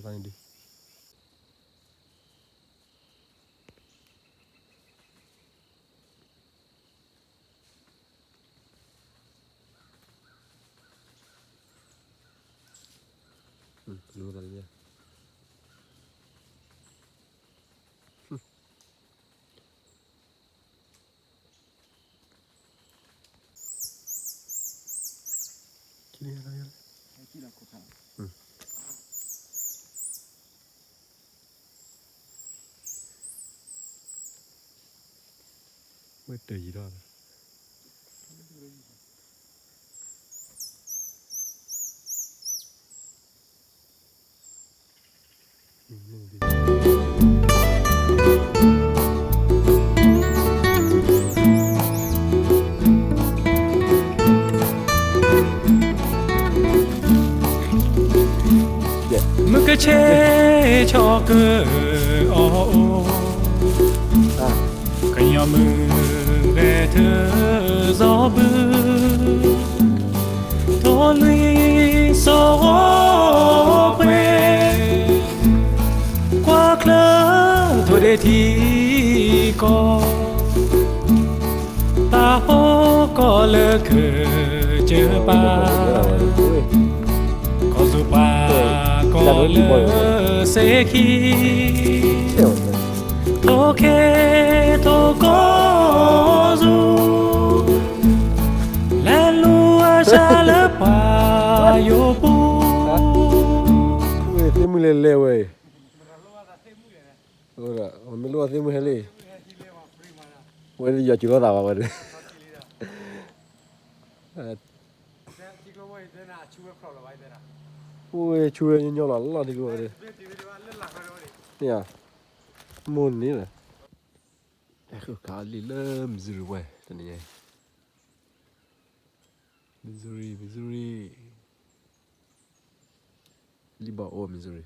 ဒ် ဝဲတယံၤထီၣ်လီၤ. မုၢ်ကဆ့ၣ်ဆီကၢအီၤအိၣ်, ကညီမုၢ်ဂဲၤထၢၣ်စီၤဘု, ထိၣ်လွံၢ်စီၤပှဲၤ, ကွၢ်ချၢထိၣ်ဒ့ထံကီၢ်, တၢ်ဟိကီၢ်လၢကစၢၢ်ပၢ်, ကီၢ်သူပှၤကီၢ်လၢစ့ခံ, ထိၣ်ခဲထိၣ်ကီၢ်ဆူ, လဲၤလူၤအဆၣ်လၢပှၤယိာ်ပူၤ. သ့ၣ်မုၢ်လဲၤလဲၤဝဲအံၤ, မ့ၢ်လိၣ်သ့ၣ်မုၢ်ဟဲလံ, ဝဲယွၤစူၤလိာ်သးဘၣ်ဝဲဒၣ်, ဝဲဆူဝဲညီညီလီၤလီၢ်ထံကျိဝဲဒၣ်, မ့ၢ်ဧါ, မိၢ်န့ၣ်လီၤ, ကလံၤလၢ Missouri ဝဲတနံၤညါ, Missouri, Missouri, လံၣ်ဘီၣ်အိၣ် Missouri.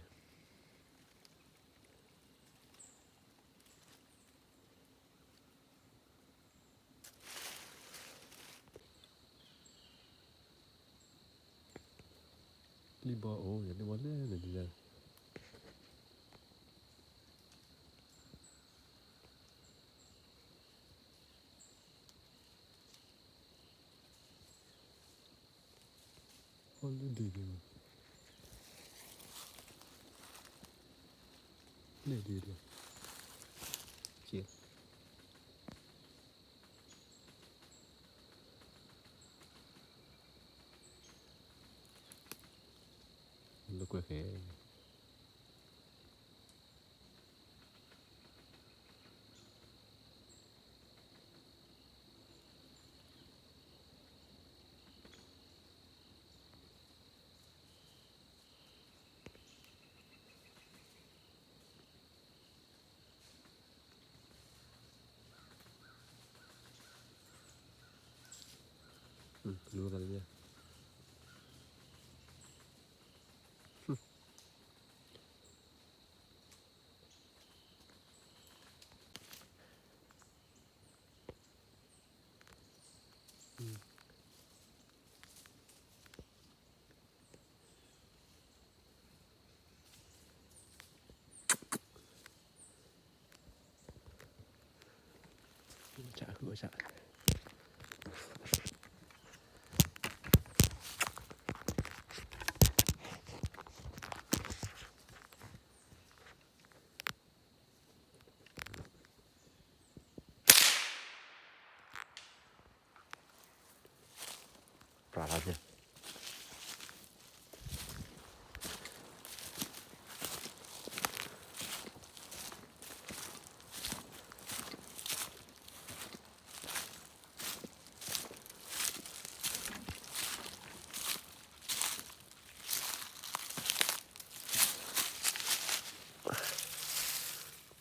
လံၣ်ဘီၣ်အိၣ် ယလံၣ်ဘီၣ်လဲၣ်န့ၣ်ဒ်လဲၣ်, အိၣ်လၢဒ်န့ၣ်, လၢဒ်န့ၣ်, ကဲ, လၢကွဲၢ်ဃဲ ပြၢ်လီၤ,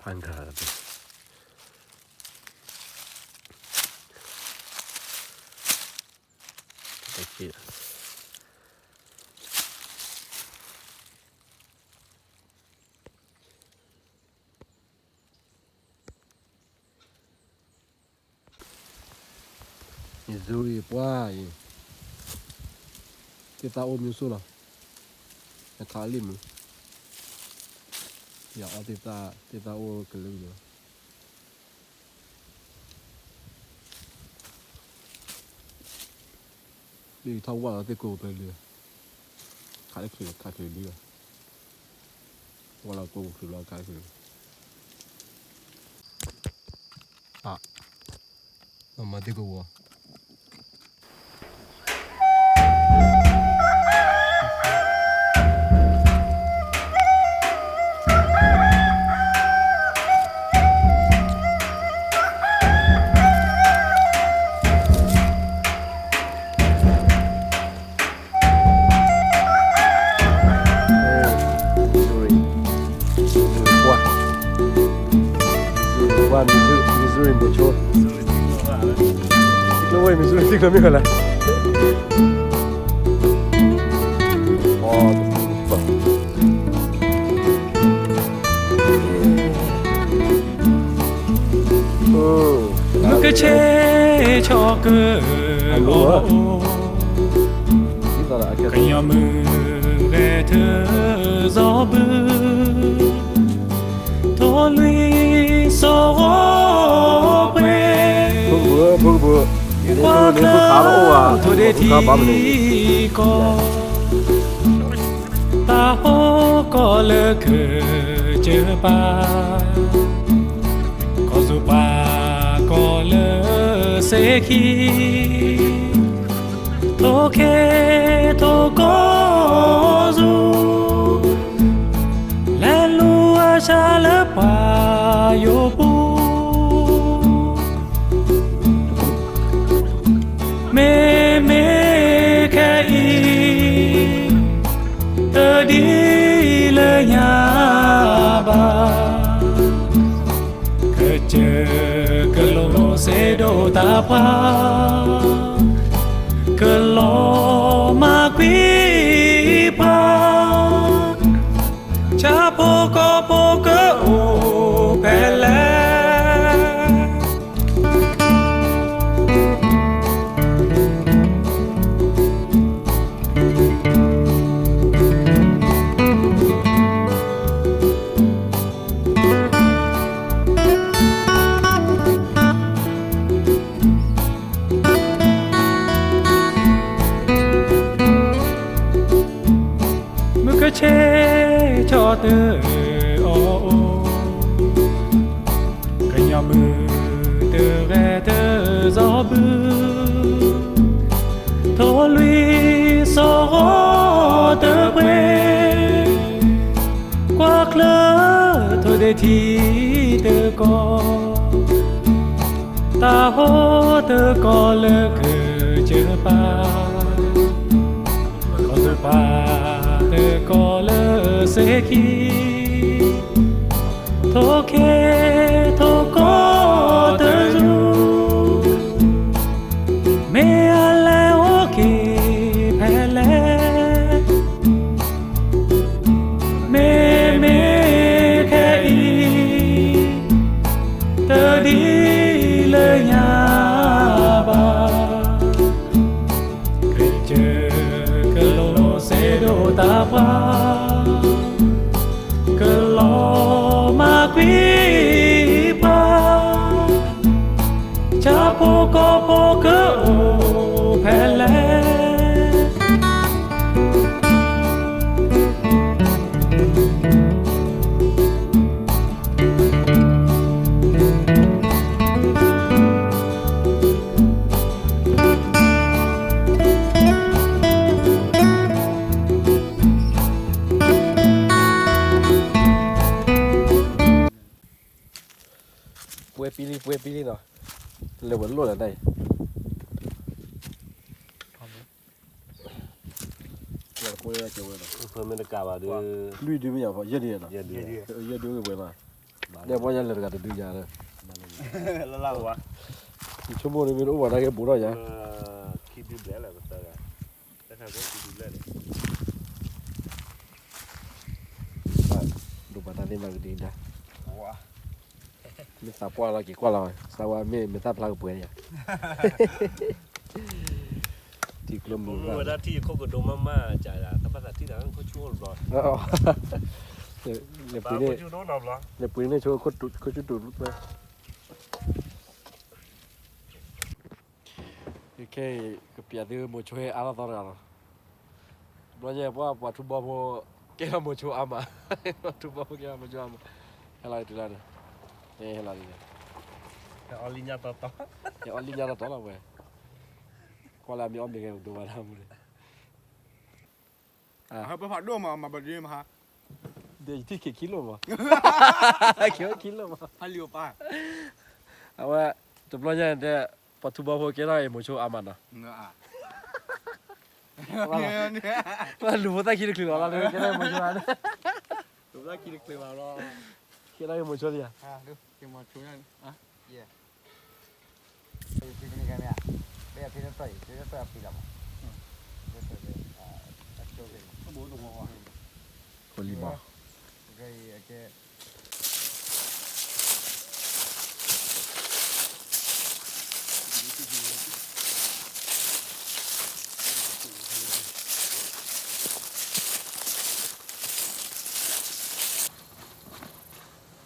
ဖးဂၤလီၤ, တက့ၢ် ယဇိရံပှၤအံၤ, သ့ၣ်သၣ်အိၣ်မံၤစိၣ်လီၤ, နထးလံမုၢ်, ယအီၣ်သ့ၣ်သၣ်, သ့ၣ်သၣ်အိၣ်ကလုာ်ကလုာ်, မ့ၢ်ထီၣ်ဝၣ်လီၤသ့ၣ်ကိးကလုာ်, ခးလၢချုးလီၤ ခးချုးလီၤ, ဝၣ်လီၤကိးချုးလီၤ ခးချုး, မၤသ့ၣ်ကိးဝီၤ Missouri, Missouri, Missouri, Missouri မ့ၢ်ဆိ, ကျိဝဲ Missouri သ့ၣ်ကျိမ့ၢ်လၢ မုၢ်ကဆ့ၣ်ဆီၣ်ကၢအီၤ, ကညီမုၢ်ဂဲၤထၢၣ်စီၤဘု, ထိၣ်လွံၢ်စီၤဂီၤပှဲၤ, ကွၢ်ချၢထိၣ်ဒ့ထံကီၢ် တၢ်ဟီၣ်ကီၢ်လၢ ကၢၢ်စၢပၤ, ကီၢ်စူၢ်ပှၤကီၢ်လၢ စ့ခံ, ထိၣ်ခဲထိၣ်ကီၢ်စူၢ်, လဲၤလူၤအဆၣ်လၢပှၤယိာ်ပူၤ မ့မ့ၢ်ခဲအံၤ တဒ်လၢညါဘၣ်, ကစၢၢ်ကလိၤစ့ဒိၣ်တၢ်ပှၢ်, ကလီၤမၢ်ကွံာ်ပှၤ ဆၣ်ဖိကီၢ်ဖိကအိၣ်ဖဲလဲၣ်. မုၢ်ကဆ့ၣ်ဆီၣ်တၢ်အီၤအိၣ်, ကညီမုၢ်တဂဲၤတၢ်စီၤဘု, ထိၣ်လွံၢ်စီၤဂီၤတပှဲၤ, ကွၢ်ချၢထိၣ်ဒ့ထံတကီၢ်, တၢ်ဟီၣ်တကီၢ်လၢကစၢၢ်ပၤ, ကီၢ်စူၢ်ပှၤတကီၢ်လၢ စ့ခံ, ထိၣ်ခဲထိၣ်ကီၢ်တစူၢ်, မ့ၢ်အလဲၤအိၣ်က့ၤဖဲလဲၣ်. မ့မ့ၢ်ခဲအံၤ တဒ်လၢညါဘၣ်, ကစၢၢ်ကလိၤစ့ဒိၣ်တၢ်ပှၢ်, ကလီၤမၢ်ကွံာ်ပှၤ, ဆၣ်ဖိကီၢ်ဖိကအိၣ်ဖဲလဲၣ်. ပှဲၤပံလံ ပှဲၤပံလံနီၤ, လဲၤဝဲလိၣ်လၢတၢ်အံၤ, မ့ၢ်တကးဘၣ်ဒီး, လွံၢ်ဒုမ့ၢ်ယၤ ယဲၢ်ဒုနီၤ, ယဲၢ်ဒုဂ့ၤပှဲၤနီၤ, ဒဲပီညါလဲၤတဂၤတဒုယၤလၢ, လၢလၢဝါ, ယဆိကမိၣ်န့ၣ်မ့ၢ်တအိၣ်ဘၣ်နာ်က့ဘူးထီၣ်ယၤ, ခံဒုဘျဲၣ်လၢပသၢဂၤ, တၢ်ခါကိးခံဒုဘျဲၣ်န့ၣ် ဒိးပာ်တၢ်သ့ၣ်မၤကဒံကဒါ, မ့ၢ်သးပှၢ်လီၤက့ၤကွၢ်လီၤ, စးဝါမ့ၢ်မ့ၢ်သၣ်ဖျါကပှဲၤယၤ, ထံကျိမုၢ်ဝဲဒၣ်ထံယခိၣ်ကဒိမးမး, တၢ်ဘၣ်သးထံၣ်တၢ်ခိၣ်ဆူၣ်အိၣ်တဘျီ, လဲၤပှ့ၤန့ၢ်, လဲၤပှ့ၤန့ၢ်ဆိခိၣ်ဆူၣ်တူာ်ဝဲ. ခဲအံၤ ကပျးသုမိၤဆိဟဲအါထီၣ်သီတဂၤလီၤ. တဘျီညါ ပှၤပှၤထူဘီဖိ ကဲထီၣ်မိၤဆိအါမး, ပှၤထူဘီဖိကဲထီၣ်မိၤဆိအါမး, ဟဲလီၤတုၤလီၤန့ၣ်, ဟဲလီၤလံန့ၣ်, ဟဲအီၣ်လံညါတီတီ, ဟဲအီၣ်လံညါတီတီလီၤဝဲ, ကွၢ်လၢအမ့ၢ်အီၣ်မ့ၢ်ဂဲၤဒိးဘၣ်တၢ်မူန့ၣ် ဟဲပဖးဒိၣ်မး မၤဘၣ်ဒ်မဟါ, ဒီးယထံၣ်ခံးခံလိာ်မး, ခံးခံလိာ်မး, ဟးလံပၢ်, အဝဲ တဘျီညါတဲ ပှၤထူဘီဖိကဲထီၣ်အံၤမိၤဆိအါမးနီၤ, လူၤဖိသၣ်ခံတချုးလီၤလီၤ ကဲထီၣ်အံၤမိၤဆိအါန့ၣ်, ကဲထီၣ်အံၤမိၤဆိလံဧါ.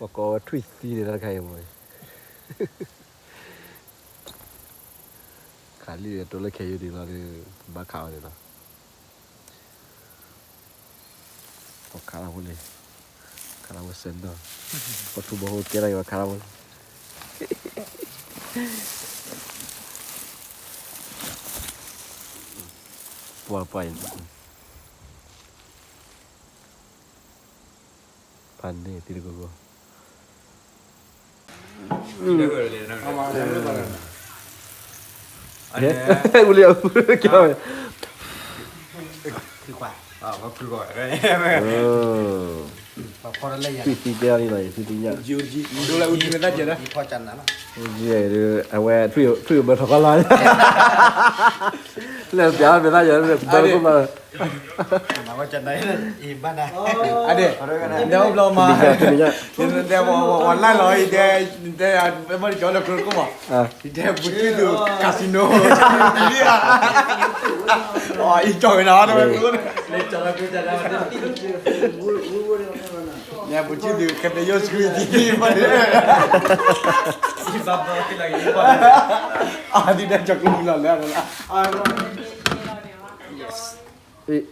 ပကိးဝဲထွံၣ်သံန့ၣ် တၢ်တခါအံၤမ့ၢ်, ခးလံာ်တိလၢခဲယိာ်ဒံးလီၤဒီး ဘၣ်ခးအီၤန့ၣ်လီၤ. ပခးလီၤဖိလံ, ခးလီၤဖိစဲးနီၤ, ပှၤထူဘီဖိကဲထီၣ်အံၤ ပခးလီၤဖိလံ, ပှၤပှၤအံၤ ဖးန့ၢ်သံတကိးကိး, အူလံအူကဲဝဲ, ထွံၣ်သံကဲထီၣ်လံနီၤ, ယထွံၣ်သံညၣ်, အဝဲထွံၣ်အဘၢထီၣ်ကီၢ်လီၤ, လဲၣ်ပျးမ့ၢ်သၣ်ယဲၢ် ဘၢတကိၢ်ဘၣ်, အဒဲ, နအိၣ်ဘျီမး, တဲဝဲလၢလီၤအံၤတဲ, တဲ, မ့ၢ်တကီလၢကျိတကိၢ်မး, ယတဲပူၤထံၣ်သူ casino, အံၤကၠီၣ်ဝဲနီၤ, ယပူၤထံၣ်သူ ကသ့ယိၣ်ဆူၣ်ဒံး, အဒုးတဲကၠီၣ်ကျိမုၢ်လီၤလၢ, အ့,